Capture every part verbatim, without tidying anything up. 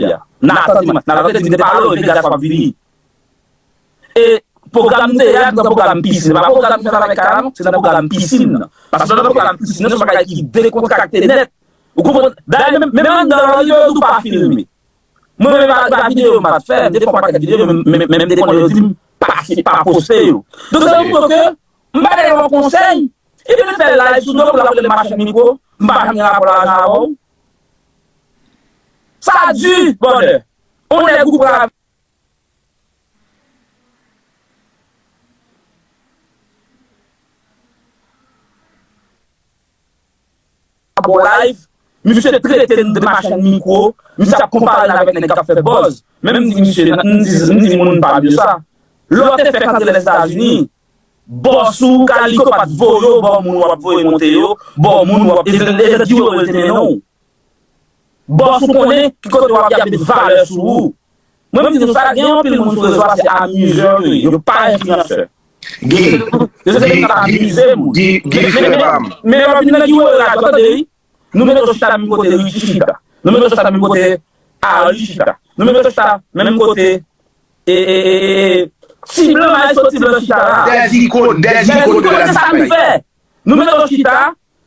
koulye a. Natan te, Natan te di m te pale w, e Vegas p ap vini. E pwogram nou te ye a, se nan pwogram pisin. Se pa pwogram nou fè avèk Kara, non, se nan pwogram pisin nan. Paske nan pwogram pisin nan, se yon bagay ki dekontrakte nèt. Ou konprann? Dayè, menm, menm anndan an, yo di w pa filme. Mwen menm, pa, pa videyo m pa t fè, m te fè yon pakèt videyo, men, men, men m te konnen yo di m pa fi-, pa poste yo. Donk, sa vle di ke m pa ta gen yon konsèy. Epi l fè live sou do pou l ap rele m machann mikwo, m pa janm gen rapò lajan avè w. Sa di, brother. On nèg ou pral bon live, misye trete n de machann mikwo, misye ap konpare n avèk nèg k ap fè buzz. Men m di misye, m di, m di moun pa m yo sa. Lè w te fèk antre Lèzetazini, bòs ou, Kaliko pa t voye w ba w moun w ap voye monte yo, ba w moun w ap, e, e, e, di yo, yo te mennen w. bòs ou konnen ki kote w ap y ap met valè sou ou. Mwen, m di nou sa, gen anpil moun sou rezo a, se amizè yo ye, yo pa enfliyansè. Yo se moun k ap amize moun. Men, men, men, men lè w vin nan Guy Wewe Radio, tande, wi. Nou mete w chita menm kote Richie chita. Nou mete w chita menm kote Arly chita. Nou mete w chita menm kote, e, e, e, e, ti blan, maestro ti blan chita la. Des icônes, des icônes de la musique haïtienne. Nou mete w chita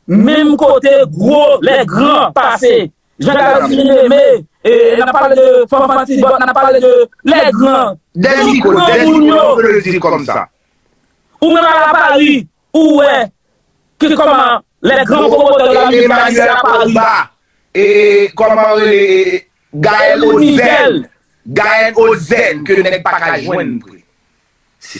menm kote gwo, les grands pase. Jean Galaxy Bien-Aimé, e, n ap pale de Fanfan Ti Bòt, n ap pale de les grands. Des icônes, des icônes, on peut le dire comme ça. Ou menm a la Paris, ou wè ki kòman les grands promoteurs de la musique. Emmanuel Arouba, e, kòman rele, e, Gaël Ozen, Gaël Ozen, ke nèg pa ka jwenn pre.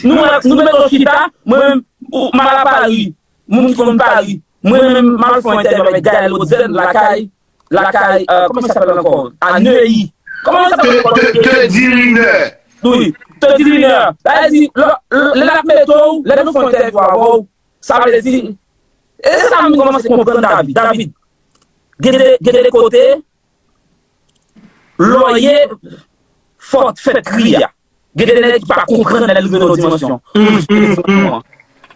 Nou, nou mete w chita, mwen menm, ou, m a la Paris, moun ki konn Paris, mwen menm, m al fè yon entèvyou avèk Gaël Ozen, lakay, lakay, euh, comment il s'appelle encore? À Neuilly. Comment il s'appelle encore? Te, te, te di Liner. Wi, te di Liner. Sa vle di, lè, lè, lè l ap mete w, lè nou fè yon entèvyou avè w, sa vle di, e se sa m kòmanse konprann David. David, gen de, gen de kote, lè w ye, fò w fè tri a. Gen de nèg ki pa konprann lè l rive nan yon dimansyon.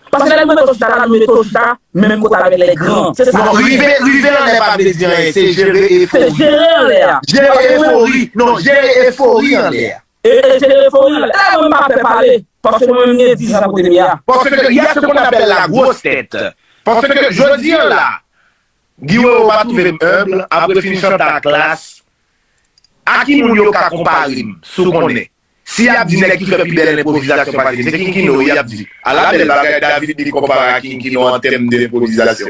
Paske lè nou mete w chita la, nou mete w chita menm kote avèk les grands. Se sa. Non, rive, rive anlè pa vle di anyen, se jere e fori. Se jere anlè a. Jere e fori. Non, jere e fori anlè a. E, e jere e fori anlè a. Mwen m pa pè pale, paske mwen menm gen diz an kote m ye a. Parce que il y a ce qu'on appelle la grosse tête. Parce que jodi an la, Guy Wewe pa twouve m enb, apre fin chante ak Klass, a ki moun yo ka konpare m, si w konnen? Si y ap di nèg ki fè pi bèl enpwovizasyon pase, se Kinkino, y ap di. Ala bèl bagay David li konpare a Kinkino an tèm de enpwovizasyon.